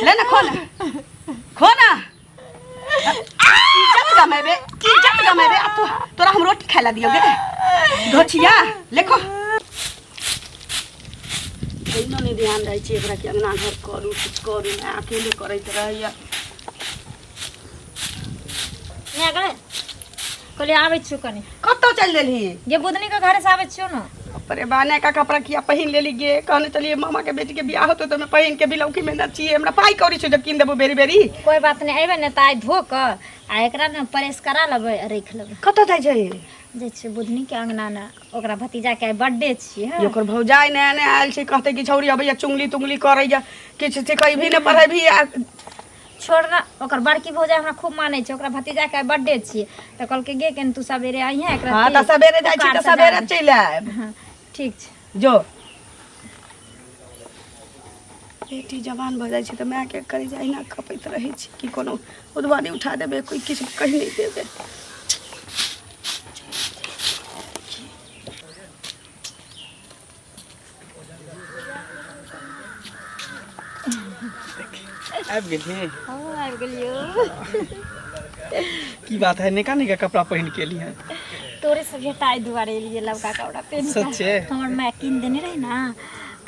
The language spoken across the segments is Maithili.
ले ना खो ना खो ना इज्जत गमेबे इज्जत गमेबे आ तो तोरा हम रोटी खाए ला दियो गे घोचिया लेखो कहिनो नहि ध्यान रहै छै एकरा कि अङ्गना घर करू किछु करू नहि अकेले करैत रहैया यहाँ गए कहलिए आबै छियौ कनि कतऽ चलि देलही गे बुधनी के घरे से आबै छियौ ने अरे बा नयका कपड़ा किया पहिन लेली गे कहने चलिए मामा के बेटी के बियाह होतो तो मैं पहिन के बिलौकी में नचिए हमरा पाई कौड़ी छै जो कीन देबो बेरी बेरी कोई बात नहीं अयबै ने तऽ आइ धो कऽ आ एकरा ने प्रेस करा लेबै आ राखि लेबै कतऽ जाइ छै जाइ छियै बुधनी के अंगना ने ओकरा भतीजा के आइ बर्थडे छियै हँ ई ओकर भौजाइ नया नया आयल छै कहते कि छौरी अबैया चुंगली तुंगली करैया किछु सिखेबही ने पढ़ेबही आ छोड़ ना ओकर बड़की भौजाइ हमरा खूब मानै छै ओकरा भतीजा के आइ बर्थडे छियै तऽ कहलकै गे कनि तू सबेरे अइहे एकरा हँ तऽ सबेरे जाइ छी कार तऽ सजा सबेरे दे। चलि आयब हँ ठीक छै जो बेटी जवान भऽ जाइ छै तऽ मायके करै छै अहिना खपैत रहै छै कि कोनो उदबानी उठा देबै कोइ किछु कहि नहि देबै आबि गेलियै हँ आबि गेलियौ की बात है नयका नयका कपड़ा पहिन के एली है तोरे से भेटाइ दुआरे एलियै लवका कपड़ा पहिन कऽ। सच्चे? हमर माय कीन देने रहै ने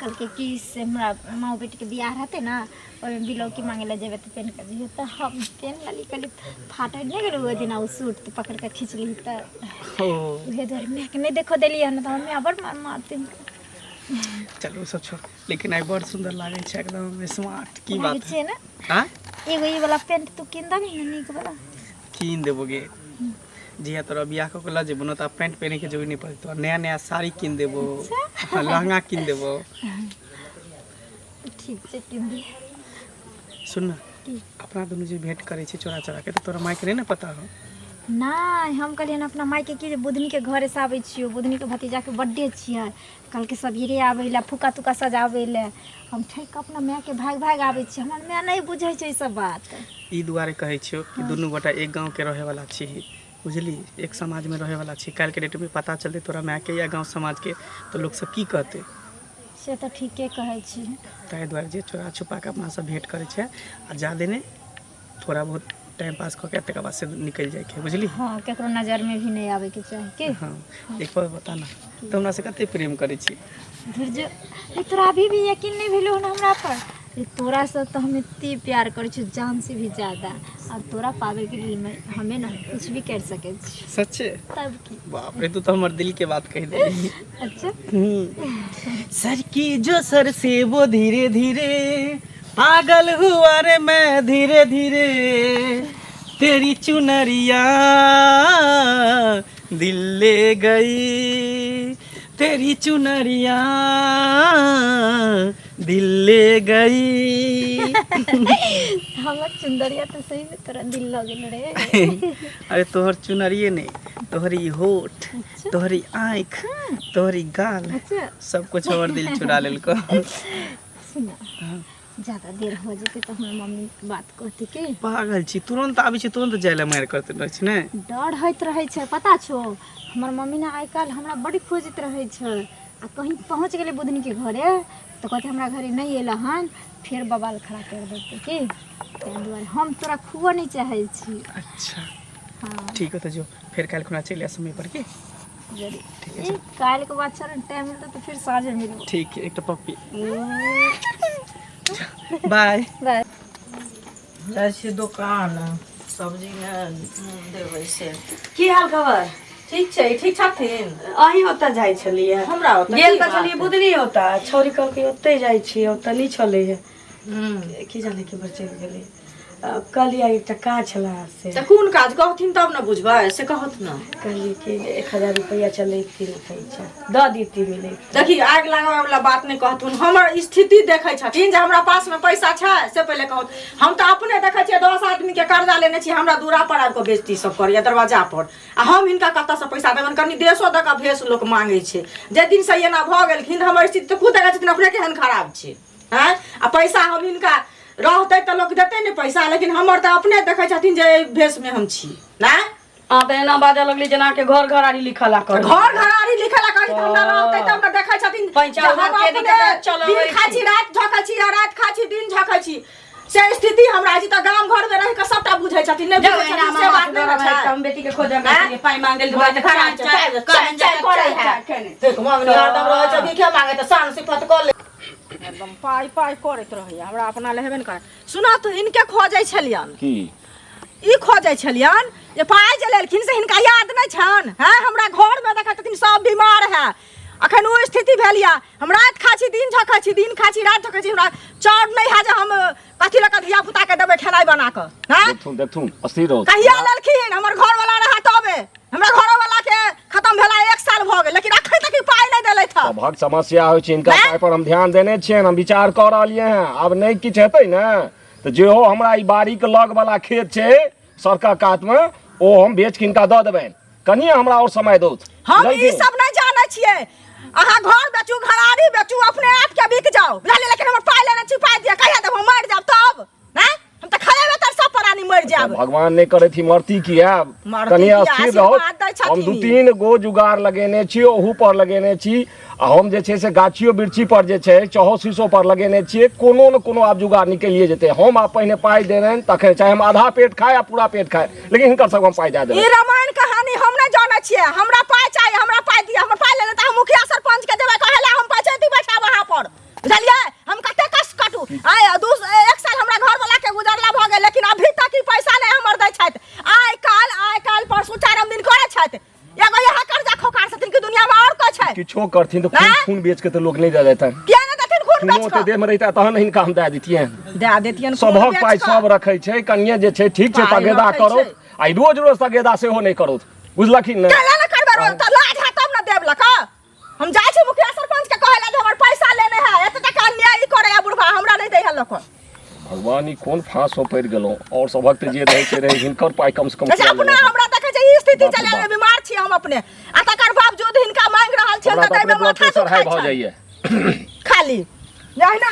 कहलकै कि से हमरा माँ बेटीके बियाह रहतै ने ओहिमे बिलौकी मांगे लए जेबै तऽ पेन्ह कऽ जइहे तऽ हम पेन्ह लेली कहली फाटि नहि गेलै ओहि दिना ओ सूट तऽ पकड़ि कऽ खींचली तऽ ओ उहे दुआरे मायके नहि देखो देलियै हन तऽ हमर माय बड़ मार मारतै चलू सब छोड़ लेकिन आइ बड़ सुंदर लागै छै एकदम स्मार्ट की लागै बात है छै ने हाँ एगो ई वाला पेंट तू कीन देबही ने नीक वाला कीन देबो गे जिया तोरा बियाह कऽ के लऽ जेबो ने तऽ आब पैंट पहिने के जरूरी नहि पड़तौ नया नया साड़ी कीन देबो हाँ, लहंगा कीन देबो ठीक छै कीन दिहे सुन ना अपना दुनू जे भेंट करै छी चोरा चोरा के तऽ तोरा मायके नहि ने पता हो नहि हम कहलियै हन अपना मायके कि जे बुधनीके घरेसँ आबै छियौ बुधनीके भतीजाके बर्थडे छियै कहलकै सबेरे आबै लए फुक्का तुक्का सजाबै लए हम ठकि कऽ अपना मायके भागि भागि आबै छियै हमर माय नहि बुझै छै ई सब बात ई दुआरे कहै छियौ कि दुनू गोटा एक गाँवके रहैवला छी बुझली एक समाजमे रहैवला छी काल्हिके डेटमे पता चलतै तोरा मायके या गाँव समाजके तऽ लोकसब की कहतै से तऽ ठीके कहै छी ताहि दुआरे जे चोरा छुपा कऽ अपना सब भेंट करै छै आ जादे नहि थोड़ा बहुत टाइम पास कऽ के तकर बाद से निकलि जाइके है बुझली हँ केकरो नजरमे भी नहि आबैके चाही की हँ एक बार बता ना तो हमरा से कते प्रेम करै छी धीरज रे तोरा अभी भी यकीन नहि भेलो हन हमरा पर रे तोरा से तऽ हम एते प्यार करै छियौ जान से भी ज्यादा और तोरा पाबै के लिए मैं हमें ना कुछ भी कर सकै छी सच्चे तब की बाप रे तू तो हमर दिल के बात कहि देली अच्छा सर की जो सर से वो धीरे धीरे पागल हुआ रे मैं धीरे धीरे तेरी चुनरिया दिल ले गई तेरी चुनरिया दिल ले गई हमर चुनरिया तऽ सही में तोरा दिल लग गेल रे अरे तोहर चुनरिए नहीं तोहर ई होठ तोहर ई आँख तोहर ई गाल अच्छा सब कुछ हमर दिल चुरा लेलको सुन ज्यादा देर हो जेतै तऽ हमर मम्मी बात कहतै की पागल छी तुरंत आबै छी तुरंत जाय लए मारि करते रहै छी ने डर होइत रहै छै पता छौ हमर मम्मी ने आइ काल्हि हमरा बड़ी खोजैत रहै छै आ कहीं पहुँच गेलै बुधनीके घरे तऽ कहतै हमरा घरे नहि अयला हन फेर बवाल खड़ा करि देतै की ताहि दुआरे हम तोरा खुअ नहि चाहै छी अच्छा हँ ठीक है तो जो फेर काल्हि खुना चलि आ समय पर की जरूर ई काल्हिके बाद चल टाइम मिलतै तऽ फेर साँझे मिलबो ठीक है एकटा पप्पी बाय बाय जाइ छियै दोकान सब्जी ने देबै से की हाल खबर ठीक छै ठीक छथिन अहीं ओतऽ जाइ छलियै हमरा ओतऽ गेल की तऽ छलियै बात? बुधनी ओतऽ छौरी कहलकै ओतै जाइ छियै ओतऽ नहि छलै हे हूँ। की जाने केम्हर चलि गेलै कहलियै एकटा काज छलै से तऽ कोन काज कहथिन तब ने बुझबै से कहत ने कहलियै कि जे 1000 रुपैआ चलैती ने पैसा दऽ देती मिलै देखी आगि लगाबै वाला बात नहि कहथुन हमर स्थिति देखै छथिन जे हमरा पासमे पैसा छै से पहिले कहत हम तऽ अपने देखै छियै 10 आदमीके कर्जा लेने छी हमरा दूरा पर आबि कऽ बेइज्जती सब करैया दरवाजा पर आ हम हिनका कतऽसँ पैसा देबनि कनि देशो दऽ कऽ भेष लोक मांगै छै जे दिनसँ एना भऽ गेलखिन हमर स्थिति तऽ खुद देखै छथिन अपने केहन खराब छै आँय आ पैसा हम हिनका रहतै तऽ लोक देतै ने पैसा लेकिन हमर तऽ अपने देखै छथिन जे एहि भेषमे हम छी नहि अहाँ तऽ एना बाजऽ लगली जेना के घर घरारी लिखऽ ला कर घर घरारी लिखे ला कहै छै तऽ हमरा रहतै तब ने देखै छथिन पैंचा जे हम उधार के अपने दिक्कत चलबै दिन खाइ छी राति झकै छी आ राति खाइ छी दिन झकै छी से स्थिति हमरा अछि तऽ गाम घर में रहि कऽ सबटा बुझै छथिन नहि बुझै छथिन से बात नहि ने छै हम बेटी के खोजम आँय? पाइ मांगल दुआरे चाय, चाय, चाय, चाय करै है। देख मांगनी हरदम रहै छै भीखे मांगे तऽ शान सिफत कऽ ले एकदम पाइ पाइ करैत रहैया हमरा अपना ले हेबे ने करै सुना तऽ हिनके खोजै छलियन की ई खोजै छलियन जे पाइ जे लेलखिन से हिनका याद नहि छनि हैं हमरा घरमे देखै छथिन सब बीमार है अखन ओ स्थिति भेल यऽ हम राति खाइ छी दिन झखै छी दिन खाइ छी राति झखै छी हमरा चाउर नहि है जे हम कथी लऽ कऽ धिया पुताके देबै खेनाइ बना कऽ हैं देखथुन देखथुन अस्थिर रहो कहिया लेलखिन हमर घरवाला रहा तबे हमरा घरवाला के खत्म भेला एक साल भऽ गेल लेकिन अखन तक ई पाइ नहि देलथि हँ सभक समस्या होइ छै हिनका हैं? पाइ पर हम ध्यान देने छियनि हम विचार कऽ रहलियै हँ आब नहि किछु हेतै ने तऽ जेहो हमरा ई बाड़ीके लग वाला खेत छै सड़कक कातमे ओ हम बेच के हिनका दऽ देबनि कनिये हमरा और समय दौथ हम ई बुझलखिन? सब नहि जानै छियै अहाँ घर बेचू घरारी बेचू अपने आप के बिक जाओ बुझलियै लेकिन हमर पाइ लेने छी पाइ दिअ कहिया देब हम मरि जायब तब नहि हम तऽ खेलेबे तऽ सब प्राणी मरि जायब भगवान नहि करथि मरती किया मरती कनि किया? अस्थिर रहो आशीर्वाद दै छथिन। हम दू तीन गो जुगाड़ लगेने छी ओहू पर लगेने छी आ हम जे छै से गाछियो बिरछी पर जे छै चहो शीशो पर लगेने छियै कोनो ने कोनो आब जुगाड़ निकलिए जेतै हम आब पहिने पाइ देबनि तखन चाहे हम आधा पेट खाय आ पूरा पेट खाय लेकिन हिनकर सब हम पाइ दए ई देबनि रामायण कहानी हम नहि जानै छियै हमरा पाइ चाही हमरा पाइ दिअ हमर पाइ लेने तऽ हम मुखिया सरपंच के देबै कहै लए हम पंचायती बैठाब अहाँ पर बुझलियै हम कते कष्ट काटू आइ दू एक साल हमरा घरवला के गुजरला भऽ गेल लेकिन अभी तक ई पैसा नहि हमर दै छथि आइ काल्हि आइ काल्हि परसू चारिम दिन करै छथि एगो इएह कर्जा खोकार छथिन कि दुनिया में और कोई छै किछो करथिन तऽ खून आँय? खून बेच के तऽ लोक नहि दए देतनि किया नहि देथिन खून खूनो बेच ओते कऽ देह में रहिता तहन हिनका हम दए दितियनि दए देतियन खून सभक बेच पाइ कऽ। सब रखै छै कनिये जे छै ठीक छै पाइ तगेदा रखै करो छै। आ ई रोज रोज तगेदा सेहो नहि करो बुझलखिन ने कैला ने करबै रोज तऽ लाज है तब ने देब लक हम जाइ छी मुखिया सरपंच के कहै ला जे हमर पैसा लेने है एते टका अन्याय ई करे है बुढ़वा हमरा नहि दै है लोक भगवान ई कोन फांस में पड़ि गेलहुँ और सभक तऽ जे रहै छै रहै हिनकर पाइ कम से कम अच्छा किया अपना लेलहुँ? हमरा देखै छै ई स्थिति बाप रे चले बाप। बीमार छी हम अपने आ तकर बावजूद हिनका मांगि रहल छियनि हमरा तऽ तऽ दैमे अपने ब्लड माथा प्रेशर हाई दुखाइ भऽ छनि जाइए खाली जहिना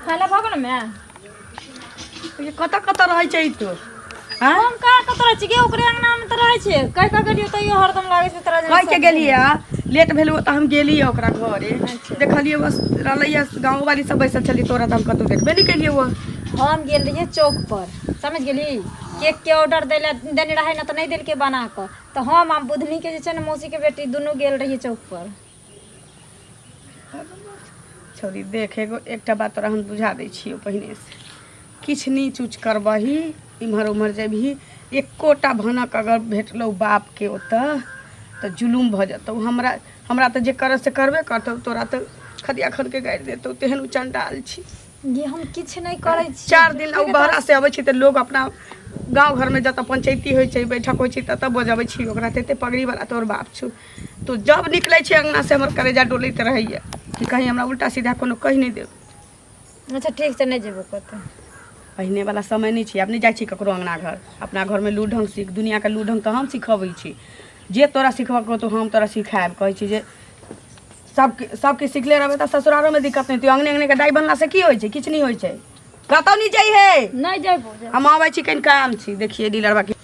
खाना भऽ गेल माय कतऽ कतऽ रहै छै ई तो आँय? हम कहाँ कतऽ रहै छियै ओकरे अंगना मे तऽ रहै छियै कहि कऽ गेलियै तैयो हरदम लागै छै तोरा जेना कहि के गेलियै लेट भेल तऽ हम गेलियै ओकरा घरे देखलियै बस रहलैया गाँव वाली सब बैसल छलियै तोरा तऽ हम कतहु देखबे नहि केलियै वो हम गेल रहियै चौक पर समझ गेली केक के ऑर्डर दै लए देने रहै ने तऽ नहि देलकै बना कऽ तऽ हम आ बुधनी के जे छै ने मौसी के बेटी दुनू गेल रहियै चौक पर छौरी देख एगो एकटा बात तोरा हम बुझा दै छियौ पहिनेसँ किछु नीच ऊँच करबही इम्हर उम्हर जेबही एकोटा भनक अगर भेटलौ बापके ओतऽ तऽ जुलुम भऽ जेतौ हमरा हमरा तऽ जे करऽ से करबे करतौ तोरा तऽ खदिया खनके गाड़ि देतौ तेहन ओ चण्डाल छी ये हम किछु नहि करै छी चारि दिन ओ बहरा से अबै छै तऽ लोग अपना गाँव घरमे जतऽ पंचायती होइ छै बैठक होइ छै ततऽ बजबै छी ओकरा तते पगड़ी वाला तोहर बाप छौ तो जब निकलै छै अंगना से हमर करेजा डोलैत रहैया कि कहीं हमरा उल्टा सीधा कोनो कहि नहि देब अच्छा ठीक छै नहि जेबो कतौ पहिने वाला समय नहि छै आब नहि जाइ छी ककरो अंगना घर अपना घरमे लू ढंग सीख दुनिआँके लू ढंग तऽ हम सिखबै छी जे तोरा सिखबऽके होतौ हम तोरा सिखायब कहै छी जे सबके सबके सिखले रहबै तऽ ससुरारोमे दिक्कत नहि हेतै अंगने अंगनेके दाइ बनलासँ की होइ छै किछु नहि होइ छै कतौ नहि जइहे नहि जेबो हम आबै छी कनि काम छी देखिए डीलरबा के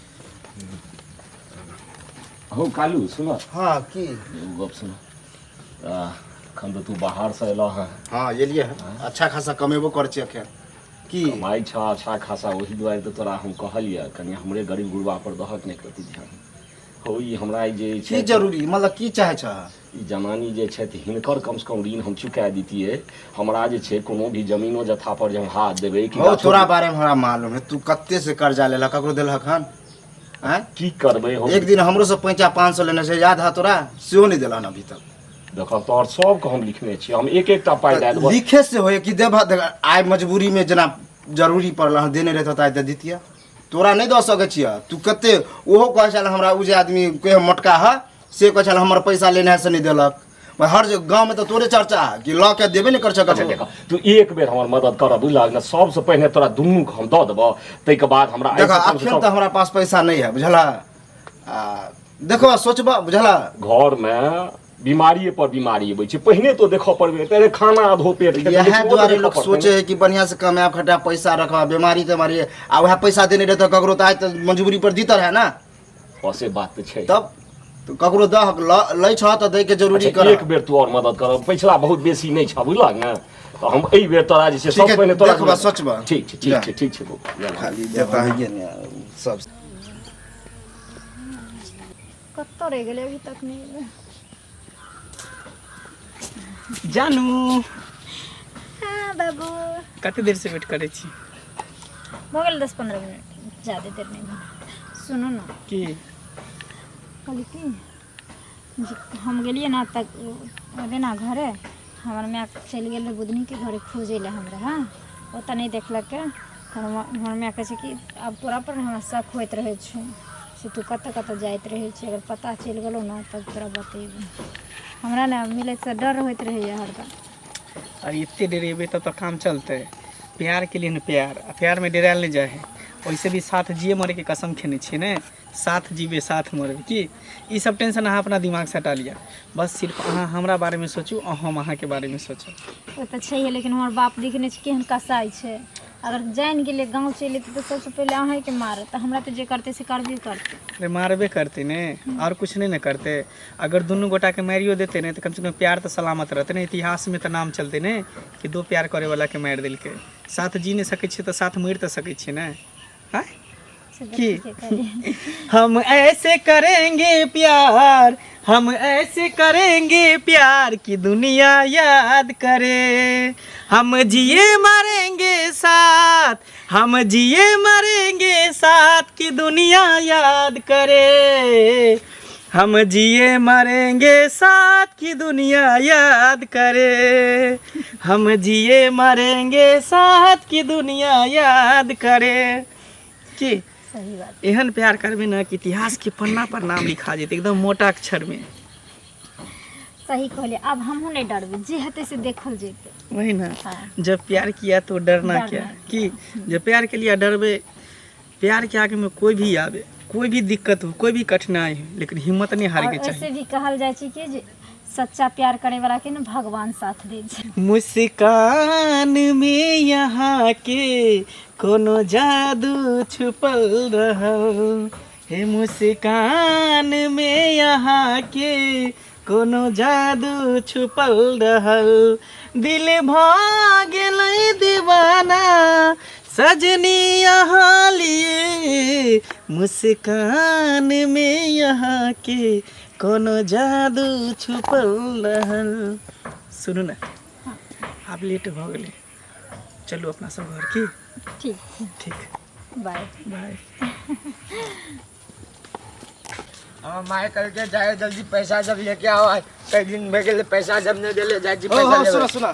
हौ कालू सुन हाँ की एगो गप सुन एखन तऽ तू बाहरसँ एलह हँ हाँ एलियै हँ अच्छा खासा कमेबो करै छियै अखन की कमाइ छह अच्छा खासा ओहि दुआरे तऽ तोरा हम कहलियै कनि हमरे गरीब गुरबा पर दहक नहि प्रति ध्यान हौ ई हमरा ई जे की छै जरूरी मतलब की चाहै छह ई जनानी जे छथि हिनकर कमसँ कम ऋण हम चुका दितियै हमरा जे छै कोनो भी जमीनो जथा पर जे हम हाथ देबै कि हौ गाछो तोरा बारे में हमरा मालूम है तू कते से कर्जा लेलक ककरो देलहक हन आँय की करबै हम एक दिन हमरो से पैंचा 500 लेने छै याद है तोरा सेहो नहि देलहन अभी तक देखऽ तोहर सबके हम लिखने छी हम एक एकटा पाइ दए देबऽ लिखे से होए कि देबह देख, आइ मजबूरी में जेना जरूरी पड़ल हन देने रहता तऽ आइ दे दितियै तोरा नहि दऽ सकै छियै तू कते ओहो कहै छल हमरा ओ जे आदमी के मोटका है से कहै छल हमर पैसा लेने है से नहि देलक हर गाँव में तऽ तोरे चर्चा है कि लऽ के देबे नहि कर अच्छा ककरो देखऽ तू एक बेर हमर मदद करऽ बुझलक ने सबसँ पहिने तोरा दुनूके हम दऽ देबऽ ताहिके बाद हमरा देखो एहिसँ कमसँ अखन कम तऽ हमरा पास पैसा नहि है बुझला आ देखो सोचबा बुझला घरमे बीमारिए पर बीमारी अबै छै पहिने तो देखऽ पड़बे तेरे खाना आधो पेट खेतै, इएह लेकिन ओ तऽ दुआरे देखऽ लोक पड़तै सोचे है कि बढ़िया से कमायब खटायब पैसा रखब बीमारी तेमारी आ वएह पैसा देने रहते ककरो तऽ आइ तऽ मजबूरी पर दितर है ना ने। बस से बात तऽ छै तब तऽ ककरो दह लै छह तऽ दैके जरूरी अच्छा, कर एक बेर तू आओर मदद कर पिछला बहुत बेसी नहि छह बुझलक ने तऽ हम एहि बेर तोरा जे छै ठीक सब है, पहिने तोरा देखबा, सोचबा। ठीक छै ठीक जा। छै ठीक छै बौआ खाली देता है ने सब कतऽ रहि गेलै अभी तक नहि एलै। जानू हाँ बाबू कते देर से वेट करै छी भऽ गेल 10-15 मिनट ज्यादा देर नहि भेल सुनू ने की कहली की जे हम गेलियै ने तऽ ओने ने घरे हमर माय चलि गेल रहै बुधनीके घरे खोजै लए हमरा हँ ओतऽ नहि देखलकै तऽ हमर माय कहै छै कि आब तोरा पर ने हमरा शक होइत रहै छौ से तू कतऽ कतऽ जाइत रहै छी अगर पता चलि गेलौ ने तब तोरा बतेबौ हमरा ने मिलैसँ डर होइत रहैए हरदम अरे एते डरेबै तब तऽ काम चलतै प्यार के लिए ने प्यार आ प्यारमे डरायल नहि जाइ है वैसे भी साथ जिए मरैके कसम खेने छियै ने साथ जीबै साथ मरबै की ई सब टेंशन अहाँ अपना दिमागसँ हटा लिअ बस सिर्फ अहाँ हमरा बारेमे सोचू आ हम अहाँके बारेमे सोचब ओ तऽ छैहे लेकिन हमर बाप देखने छै केहन कसाइ छै अगर जानि गेलै गाँव चलि एतै तऽ सबसँ पहिले अहीँके मारत तऽ हमरा तऽ जे करतै से करबे करतै अरे मारबे करतै ने आओर किछु नहि ने करतै अगर दुनू गोटाके मारियो देतै ने तऽ कमसँ कम प्यार तऽ सलामत रहतै ने इतिहासमे तऽ नाम चलतै ने कि दो प्यार करैवलाके मारि देलकै साथ जी नहि सकै छियै तऽ साथ मरि तऽ सकै छियै ने आँय से तऽ की? ठीके कहलियै। हम ऐसे करेंगे प्यार हम ऐसे करेंगे प्यार कि दुनिया याद करे हम जिए मरेंगे साथ हम जिए मरेंगे साथ कि दुनिया याद करे हम जिए मरेंगे साथ कि दुनिया याद करे हम जिए मरेंगे साथ कि दुनिया याद करे की सही बात एहन प्यार करबै ने कि इतिहास के पन्ना पर नाम लिखा जेतै एकदम मोटा अक्षर में सही कहलियै आब हमहूँ नहि डरबै जे हेतै से देखल जेतै वही ना हाँ। जब प्यार किया तो डरना डरना क्या कि जब प्यार के लिए डरबे प्यार के आगे में कोई भी आवे कोई भी दिक्कत हो कोई भी कठिनाई हो लेकिन हिम्मत नहीं हारे और के वैसे चाहिए भी कहल जाइ छै कि जे सच्चा प्यार करे वाला के ने भगवान साथ दै छै मुस्कान में यहाँ के कोनो जादू छुपल रहल हे मुस्कान में यहाँ के कोनो जादू छुपल रहल दिल भऽ गेलै दीवाना सजनी यहाँ लिए मुस्कान में यहाँ के कोनो जादू छुपल रहल सुनू ने आब लेट भऽ गेलै चलू अपना सब घर की ठीक छै ठीक बाय बाय हमर माय कहलकै जाए जल्दी पैसा सब लेके आओ कई दिन भए गेलै पैसा सब नहि देले जाइ छी हो पैसा हो लेबै सुना सुना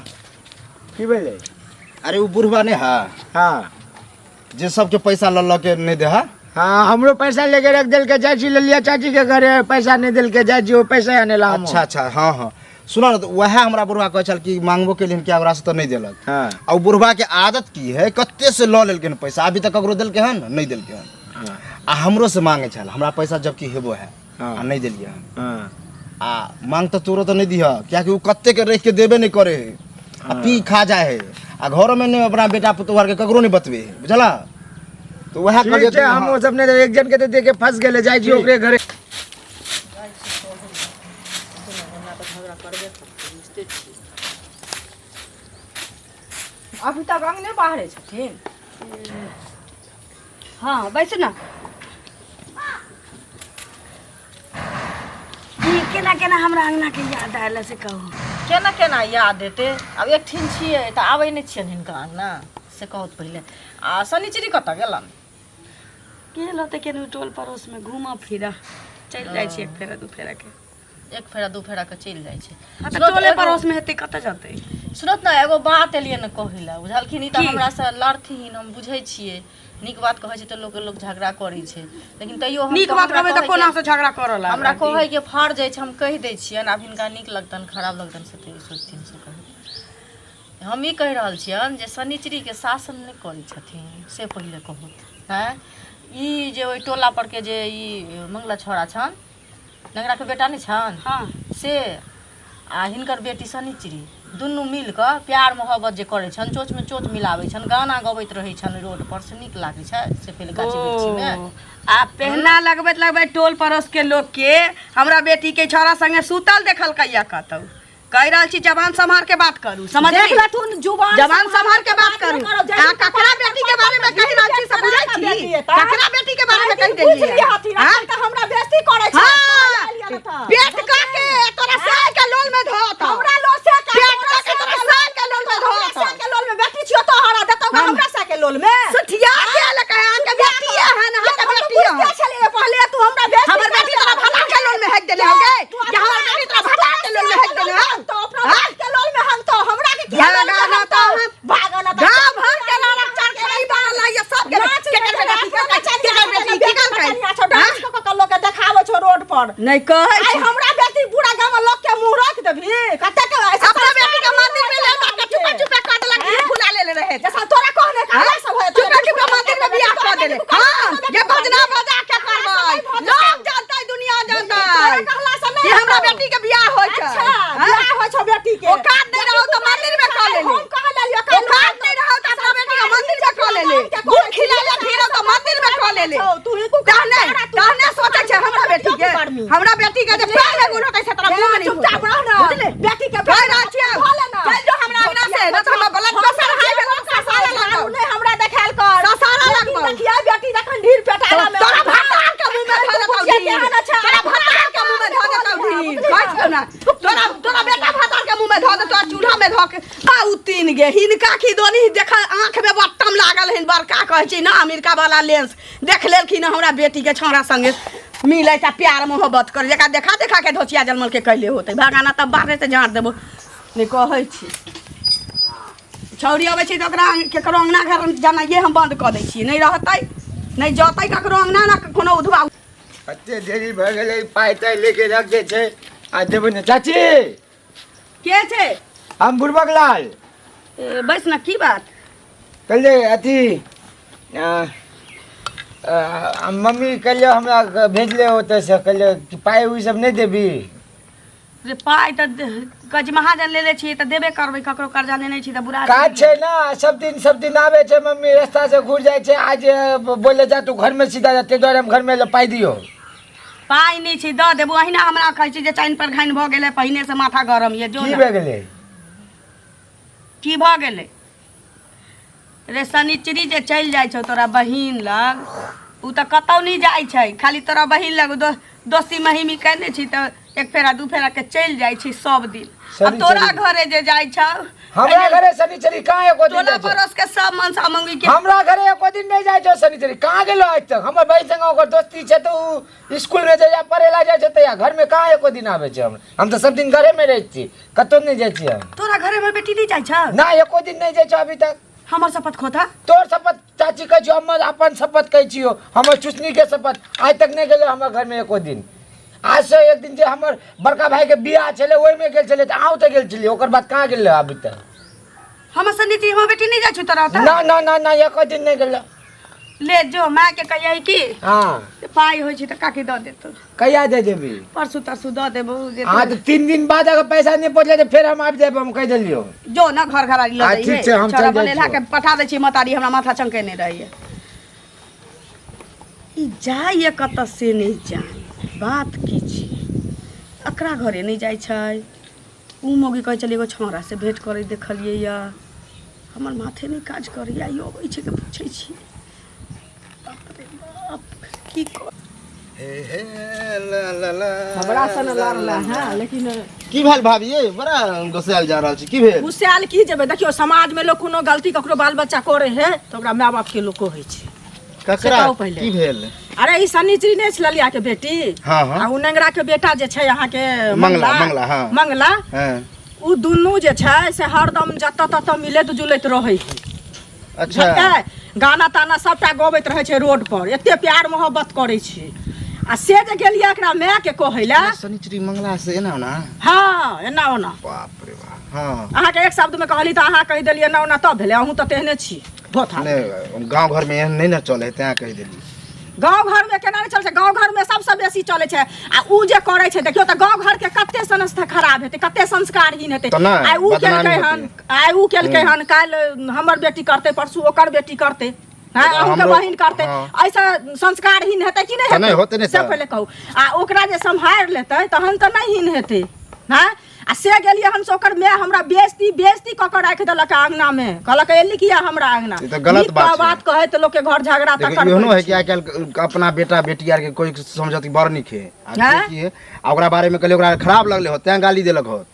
की भेलै अरे ओ बुढ़वा नहि है हाँ जे सबके पैसा लऽ लऽ के नहि दे है हाँ हमरो पैसा लेके रख देलकै जाइ छी ललिया चाची के घरे पैसा नहि देलकै जाइ छी ओ पैसा आने ला अच्छा अच्छा हाँ हाँ सुना ने तऽ वएह हमरा बुढ़वा कहै छल कि मांगबो केलियन क्या ओकरासँ तऽ नहि देलक हाँ आ ओ बुढ़वा के आदत की है कते से लऽ लेलकै हन पैसा अभी तक ककरो देलकै हन नहि देलकै हन आ हमरो से मांगे छल हमरा पैसा जबकि हेबो है हाँ। आ नहि देलियै हन हाँ आ मांग तऽ तोरो तऽ नहि दिह कियाकि ओ कते के रखि के देबे नहि करे है आ पी खा जाए है आ घरोमे नहि अपना बेटा पुतोह आरके ककरो नहि बतबे है बुझला तऽ वएह ठीक कहलियै छै हम ओ सब नहि देबै एक जन के तऽ दे के फंस गेलै जाइ छी ओकरे घरे अभी तक अंगने बाहरे छथिन हँ बैसू ने की केना केना हमरा अंगना के याद आयल से कहू केना केना याद एतै आब एकठिन छियै तऽ आबै नहि छियनि हिनका अंगना से कहू तऽ पहिले आ शनिचरी कतऽ गेलन गेल होतै केनहु टोल पड़ोसमे घूमऽ फिरऽ चलि जाइ छी एक फेरा दू फेरा के एक फेरा दू फेरा के चलि जाइ छै हँ तऽ टोले पड़ोसमे हेतै कतऽ जेतै सुनत ने एगो बात एलियै ने कहै लए बुझलखिन ई तऽ हमरासँ लड़थिन हम बुझै छियै नीक बात कहै छै तऽ लोक लोक झगड़ा करै छै लेकिन तैयो हम नीक बात हमरा कहबै तऽ कहैके- कोना से झगड़ा करऽ लागत हमरा कहैके फर्ज अछि हम कहि दै छियनि आब हिनका नीक लगतनि खराब लगतनि से तऽ ई सोचथिन से कहू हम ई कहि रहल छियनि जे शनिचरीके शासन नहि करै छथिन से पहिले कहू आँय ई जे ओहि टोला परके जे ई मंगला छौड़ा छनि नेंगराके बेटा नहि छनि हँ से आ हिनकर बेटी शनिचरी दुनू मिल कऽ प्यार मोहब्बत जे करै छनि चोच मे चोच मिलाबै छनि गाना गबैत रहै छनि रोड पर से नीक लागै छै से पहिले गाछी वृक्षी मे ओ, आ पेहना लगबैत लगबैत टोल पड़ोस के लोग के हमरा बेटी के छौड़ा संगे सुतल देखलकै या कतौ। कहि रहल छी जबान सम्हार के बात करू, समझ देख लेथुन जुबान जबान सम्हार के बात करू। आ ककरा बेटी के बारे में कहि रहल छी से बुझै छी? ककरा बेटी के बारे में कहि देलियै? हां त हमरा बेइज्जती करै छै। हां, पेट का के तोरा साय के लोल में धोत, हमरा लोल से के पेट का के तोरा साय के लोल में हमरा धोत। साय के लोल में बेटी छियो तोहरा देतौ हम- हमरा साय के लोल में सुठिया के लके अहाँ के बेटी है न, अहाँ के बेटी है। बुझते छलियै पहिले तू हमरा बेइज्जती हमर बेटी तोरा भला के लोल में हेक देले हो गे, जे हमर बेटी तोरा भला के लोल में हेक देले हो। तो अपना बाप के लोल में हम तो हमरा के किया लोल में भागा हम ना तो तो भागा ना तो गांव भर के लड़क चढ़ के नहीं बनल है ये सब के नाच केकर बेटी केकर बेटी की गल छौ डांस क क लोग के देखाबै छौ रोड पर। नहीं कहै आइ छी। हमरा बेटी पूरा गांव में लोग के मुंह रख देबही कते के ऐसा अपना बेटी के मंदिर में ले जाके चुपे चुपे कर देलक, घी फुला लेले रहे। जैसा तोरा कहने का हाँ? सब होय चुपे चुपे मंदिर में बियाह कर देले। हाँ, ये भजना बजा के करबै, लोग जानतै, दुनिया जानतै तोरा कहला से कि नहीं हमरा होतौ। बेटी के बियाह होय छै। अच्छा हाँ? बियाह होय छौ बेटी के। औकात नहीं रहो तो मंदिर में कर लेले। हम कह लेलियो औकात नहीं रहो तो अपना बेटी के मंदिर में कर लेले, गुड़ खिला ले फिर तो मंदिर में कर लेले। तू ही कुकर तहने तू तहने सोचै छै हमरा बेटी के, हमरा बेटी के जे पैर में गुड़ होतै से तोरा मुंह में नहीं चुपचाप रह ना बुझले? बेटी के कहि रहल छियै, धो लेना। चलि जो हमरा अंगना से, नहि तऽ हमरा ब्लड प्रेशर हाई भेल, ससारा लगतौ। नहीं हमरा देखायल कर ससारा बेटी लगबौ। देखियै बेटी जखन ढीर पेटाला में तोरा भतार के मुंह में धऽ देतौ ढीर, तोरा भतार के मुंह में धऽ देतौ ढीर। कहै छियौ ने, तोरा तोरा बेटा भतार के मुंह में धऽ देतौ आ चूल्हा में धऽ के आ उ तीन गे हिनका की दोनी देख आँख में बट्टम लागल हन बड़का, कहै छै ना अमेरिका वाला लेंस, देख लेलखिन हमरा बेटी के छौड़ा संगे मिलै त प्यार मोहब्बत कर, जकरा देखा देखा के धोचिया जनमल के कैले होतै। भगाना तब बाहरे से झाड़ देबो। नहि कहै छी छौड़ी अबै छै तऽ ओकरा केकरो अंगना घर जनाइए हम बंद कऽ दै छियै, नहि रहतै नहि जतै ककरो अंगना ना कोनो उधवा। कते देरी भऽ गेलै, पाइ ताइ लेके रख दै छै आ देबै ने। चाची के छै? हम बुड़बक लाल। ए, बैस ना, की बात? कहलियै अथी आ, आ, मम्मी कहलियै हमरा भेजले ओतऽसँ, कहलियै कि पाइ उइ सब नहि देबी? रे पाइ तऽ कहै छी महाजन लेले छियै तऽ देबे करबै, ककरो कर्जा लेने छी तऽ बुरा काज छै ने। सब दिन सब दिन आबै छै मम्मी, रास्ता से घुर जाइ छै। आज बोले जा तू घरमे सीधा जा, ताहि दुआरे हम घरमे एलहुँ, पाइ दियौ। पाइ नहि छै दऽ देबो। अहिना हमरा कहै छी जे चानि पर घानि भऽ गेलै, पहिने से माथा गरम यऽ। जो की ने। भए गेलै? की भऽ गेलै रे? शनिचरी जे चलि जाइ छौ तोरा बहिन लग, उ तऽ कतौ नहि जाइ छै, खाली तोरा बहिन लग दोस्ती महिमी केने छी तऽ एक फेरा दू फेरा के चलि जाइ छी सब दिन। आ शनिचरी। तोरा घरे जे जाइ छौ? हमरा घरे शनिचरी कहाँ एको दिन टोला जाइ छै? पड़ोस के सब मनसा मंगी के हमरा घरे एको दिन नहि जाइ छौ शनिचरी, कहाँ गेलो आज तक? हमर बहिन संगे ओकर दोस्ती छै तऽ उ स्कूल में जहिया पढ़े ला जाइ छै तहिया, घर में कहाँ एको दिन आबै छै। हम तऽ सब दिन घरे में रहै छी, कतौ नहि जाइ छी हम। तोरा घरे में बेटी नहि जाइ छौ? ना, एको दिन नहि जाइ छौ अभी तक। हमर शपथ खोता। तोर शपथ चाची कहै छियौ, हमर अपन शपथ कहै छियौ, हमर चुसनी के शपथ, आज तक नहि गेलै हमर घर में एको दिन। आज से एक दिन जे हमर बड़का भाई के बियाह छलै ओहिमे गेल छलै तऽ अहूँ तऽ गेल छलियै, ओकर बाद कहाँ गेलै अभी तक? हमर सनीची हमर बेटी नहि जाइ छौ तोरा ओतऽ? ना ना ना ना, एको दिन नहि गेलै। ले जो माय के कहियै कि हाँ पाइ होइ छै तऽ काकी दऽ देतौ। कहिया दे देबी? परसू तरसू दऽ देबौ जे। हाँ तऽ 3 दिन बाद अगर पैसा नहि पहुँचलै तऽ फेर हम आबि जायब, हम कहि देलियौ। जो न घर घर लऽ हाँ, जइहे। ठीक छै, हम छौड़ा चलि जाइ बनेलहा छियौ। के पठा दै छी मतारी, हमरा माथा चमकेने रहैया। ई जाइए कतऽ से नहि जान, बात की छै? एकरा घरे नहि जाइ छै। उ मौगी कहै छलै एगो छौड़ा से भेंट करै देखलियै यऽ। हमर माथे नहि काज करैया। ई अबै छै के पूछै छी। बाप रे बाप, की कर हे हे ला ला ला। हमरा से न लड़ला है लेकिन की भेल भाभी ये? बड़ा गुस्सायल जा रहल छी, की भेल? गुस्सायल की जेबै? देखियौ समाज में लोग कोनो गलती ककरो बाल बच्चा करे है तऽ ओकरा माय बाप के लोग कहै छै। ककरा? से कहू पहिले। की भेल? अरे ई शनिचरी नहि छै ललिया के बेटी? हाँ, हाँ। आ उ नेंगरा के बेटा जे छै अहाँके मंगला, मंगला, हाँ। मंगला, हाँ। उ दुनू जे छै से हरदम जतऽ ततऽ मिलैत जुलैत रहै है। अच्छा। बुझलियै? गाना ताना सबटा गबैत रहै छै रोड पर, एते प्यार मोहब्बत करै छै। आ से जे गेलियै एकरा माय के कहै लए, शनिचरी मंगला से एना ओना? हाँ, एना ओना। बाप रे बाप। हाँ। अहाँके एक शब्द में कहली तऽ अहाँ कहि देलियै एना ओना तब भेलै। अहूँ तऽ तेहने छी भोथा। नहि, गाँव घर में एहन नहि ने चले, तें कहि देली। गाँव घरमे केना नहि चलै छै गाँव घरमे सबसँ बेसी चलै छै आ उ जे करै छै देखियौ तऽ गाँव घरके कते संस्था खराब हेतै कते संस्कारहीन हेतै तऽ नहि, आइ उ बदनामी केलकै हेतै। हन आइ उ केलकै हन काल्हि हमर बेटी करतै परसू ओकर बेटी करतै हँ तऽ अहूँके हमरो- बहिन करतै हँ। एहिसँ संस्कारहीन हेतै कि नहि तऽ नहि होतै नहि से तऽ। पहिले कहू आ ओकरा जे सम्हारि लेतै तहन तऽ नहि हीन हेतै हँ आ से गेलियै हम से ओकर माय हमरा बेइज्जती बेइज्जती कऽ कऽ राखि देलक अङ्गनामे कहलक एली किया हमरा अङ्गना ई तऽ गलत नीक बात छै। बात कहै तऽ लोकके घर झगड़ा देखियौ तकर एहनो होइ है कि आइ काल्हि अपना बेटा बेटी आरके कोइ समझत कि बड़ नीक है आ से हैं? की है आ ओकरा बारेमे कहलियै ओकरा खराब लगलै होत तेँ गाली देलक होत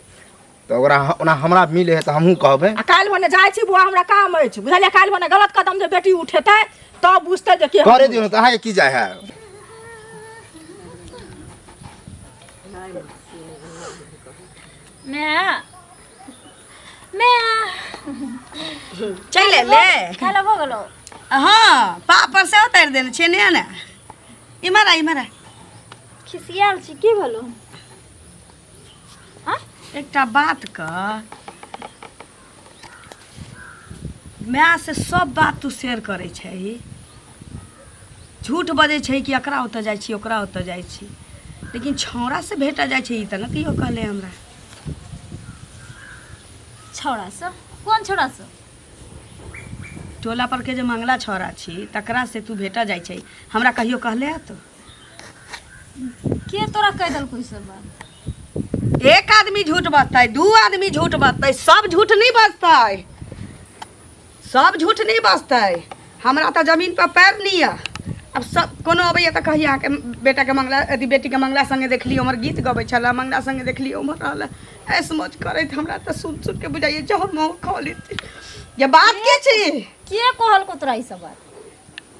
तऽ ओकरा ओना हमरा मिले है तऽ हमहूँ कहबै आ काल्हि भने जाइ छी बौआ हमरा काम अछि बुझलियै काल्हि भने गलत कदम जे बेटी उठेतै तब बुझतै जे के करे दियौ ने तऽ अहाँके की जाइ है माय माय चलि एलै खाय लए भऽ गेलौ हँ पापड़ से उतारि देने छियै ने ने इम्हर आ इम्हर आ खिसियाल छी की भेलौ एकटा बात कह माय से सब बात तू शेयर करै छही झूठ बजै छै कि एकरा ओतऽ जाइ छी ओकरा ओतऽ जाइ छी लेकिन छौड़ा से भेटऽ जाइ छै ई तऽ नहि कहियो कहले हमरा छौड़ा सब कोन छौड़ा सब टोला पर के जे मंगला छौड़ा छी तकरा से तू भेटऽ जाइ छै हमरा कहियो कहले है तू के तोरा कहि देलको ई सब बात एक आदमी झूठ बजतै दू आदमी झूठ बजतै सब झूठ नहीं बजतै सब झूठ नहीं बजतै हमरा तऽ जमीन पर पैर नहीं यऽ आब सब कोनो अबैया तऽ कहिया अहाँके बेटाके मंगला अथी बेटीके मंगला संगे देखली उमहर गीत गबै छलै मंगला संगे देखली उमहर रहल ऐस मौज करैत हमरा तऽ सुन सुन के बुझाइए जहर महु खा लेती जे बात के छी के कहलको तोरा ई सब बात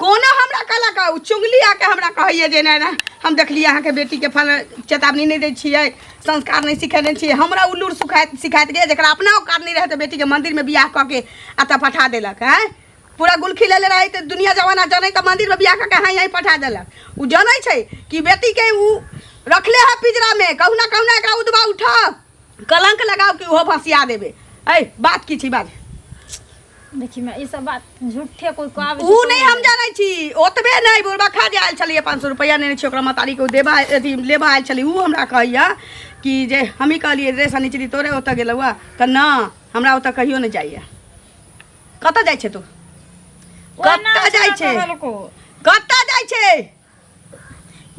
कोनो हमरा कहलक ओ चुगली आके हमरा कहैए जे नहि नहि हम देखलियै अहाँके बेटीके फल चेतावनी नहि दै छियै संस्कार नहि सिखेने छियै हमरा ओ लूर सुखाइत सिखाइत गेल जकरा अपना औकात नहि रहै तऽ बेटीके मन्दिरमे बियाह कऽ के आ तऽ पठा देलक आँय पूरा गुलखी लेले रहै तऽ दुनिया जमाना जनै तऽ मन्दिरमे बियाह कऽ के हाँइ हाँइ पठा देलक ओ जनै छै कि बेटीके ओ रखले है पिजरामे कहुना कहुना एकरा उदबा उठाओ कलंक लगाओ कि ओहो भसिया देबै ऐ बात की छी बात देखी मैं ई सब बात झूठे कोई कहबे ऊ नहि हम जानै छी ओतबे नहि बुढ़बा खा जे आयल छलियै 500 रुपैआ नेने छी ओकरा महतारीके ओ देबा अथी लेबा आयल छलै ऊ हमरा कहैया कि जे हमही कहलियै रे शनिचरी तोरे ओतऽ गेलहुँ तऽ न हमरा ओतऽ कहियो नहि जाइया कतऽ जाइ छै तू कतऽ जाइ छै कतऽ जाइ छै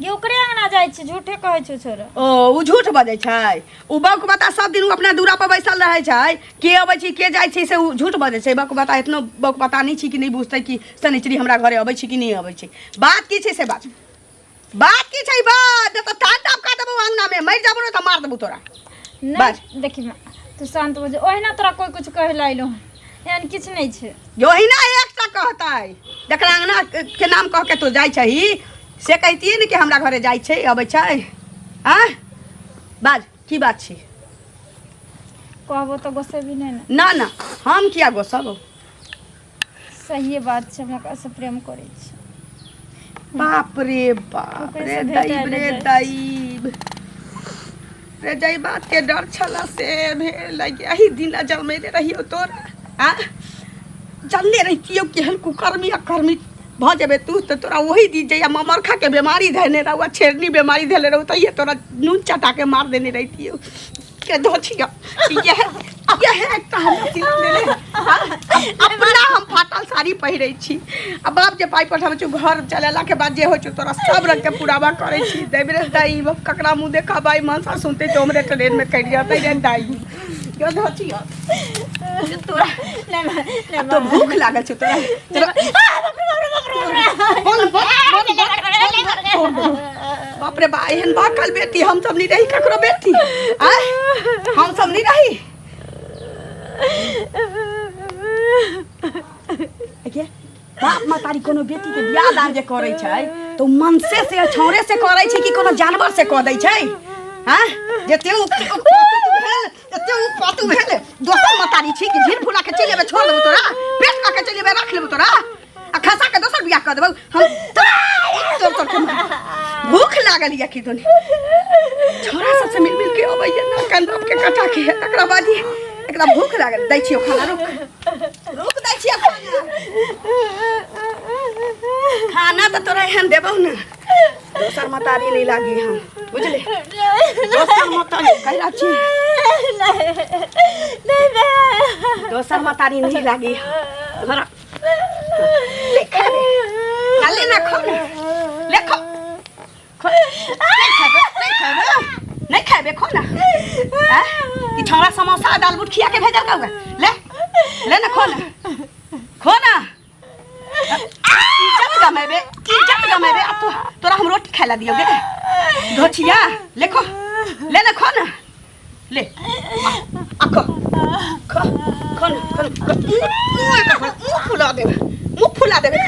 गे ओकरे अंगना जाइ छै झूठे कहै छौ छोरा ओ उ झूठ बजै छै उ बक बता सब दिन उ अपना दूरा पर बैसल रहै छै के अबै छै के जाइ छै से उ झूठ बजै छै बक बता एतनो बक बता नहि छी कि नहि बुझतै कि शनिचरी हमरा घरे अबै छै कि नहि अबै छै बात की छै से बात बात की छै बात तऽ तान टाप का देबौ अंगना में मरि जाबो ने तऽ मार देबौ तोरा बाज। नहीं देखी माँ तू शांत हो जा ओहिना तोरा कोई कुछ कहे ला अइलो हन एहन किछु नहि छै ओहिना एकटा कहतै जकरा अंगना के नाम कह के तू जाइ छही से कहितियै ने कि हमरा घरे जाइ छै अबै छै आँय बाज की बात छै कहबो तऽ गोसेबी नहि ने ना ना हम किया गोसब सहिए बात छै हम ओकरासँ प्रेम करै छी बाप रे बाप ओकरे रे से भेटाय दैब लए रे जाइ दैब रे जाहि बात के डर छला से भेल एहि दिन जन्मेले रहियो तोरा आ जानले रहितियौ केहन कुकर्मी अकर्मी भऽ जेबै तू तऽ तोरा ओही दिन जहिया ममरखा के बीमारी धयने रहौ आ छेरनी बीमारी धयले रहौ तहिये तोरा नून चटा के मार देने रहितियौ के धोछिया यह यह एकटा हमरा सिला देले अपना हम फाटल साड़ी पहिरै छी आ बाप जे पाइ पठाबै छौ घर चलेला के बाद जे होइ छौ तोरा सब रंग के पुरावा करै छी देब रे दाई ककरा मुँह देखाबै मनसा सुनते तऽ हमरे ट्रेन में कटि जेतै रे दाई के धोछिया तोरा नहि तो भूख लागल छौ तोरा तोरा बोल बोल बोल बोल बाप रे बा एहन बाकल बेटी हम सब नहीं रही ककरो बेटी आय हम सब नहीं रही देखिए बाप महतारी कोनो बेटी के बियाह दान जे करै छै तऽ ओ मनसे से छौरे से करै छै कि कोनो जानवर से कऽ दै छै आँय जते उ भेल एते उ पातू भेल दोसर मतारी छी कि झिर फुला के चलि एबै छोड़ देबौ तोरा पेट कऽ के चलि एबै राख लेबौ तोरा आ खसा के दोसर बियाह कऽ देबौ हम तोर तोर के भूख लागल या की दुनी छोरा सबसे मिल मिल के अबैया ना कान बाप के कटा के तकरा बाद ही एकरा भूख लागल दै छियौ खाना रुक रुक दै छियौ खाना खाना तऽ तोरा एहन देबौ ने दोसर मतारी नहीं लागी हम बुझले दोसर मतारी कहि रहल छी दोसर मतारी नहीं लागी हम धर ले खेबे आ ले ना खो ना ले खो खो नहीं खेबे नहीं खेबे नहीं खेबे खो ना आ? ई छौड़ा समोसा दाल बूट खिया के भेजल का ले ले ना खो ना खो ना इज्जत गमेबे इज्जत गमेबे अब तो तोरा हम रोटी खाए ला दियो गे धोछिया ले खो ले ना खो ना ले आ, आ खो खो खो ना खो ना खो। मुँह एकर खो, मुँह फुला देबे मुँह फुला देबे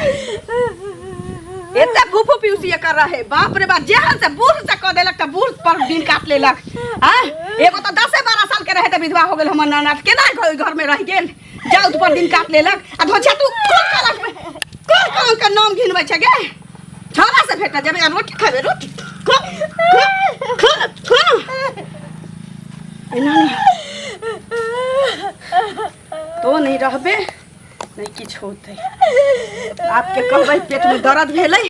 एते फूफू पीउसी एकर रहे बाप रे बाप जेहन से बूढ़ से कह देलक तऽ बूढ़ पर दिन काट लेलक आँ एगो तऽ 10-12 साल के रहे तऽ विधवा हो गेल हमर ननद केना घर में रहि गेल जाउत पर दिन काट लेलक आ धोछा तू कोन कलंक में कोन कलंक के नाम घिनबै छै गे छौड़ा से भेट जेबै आ रोटी खेबै रोटी खो खो खो न खो न एना नहि तो नहीं रहबे नहीं किछु होतै आपके कहबै पेट में दर्द भेलै।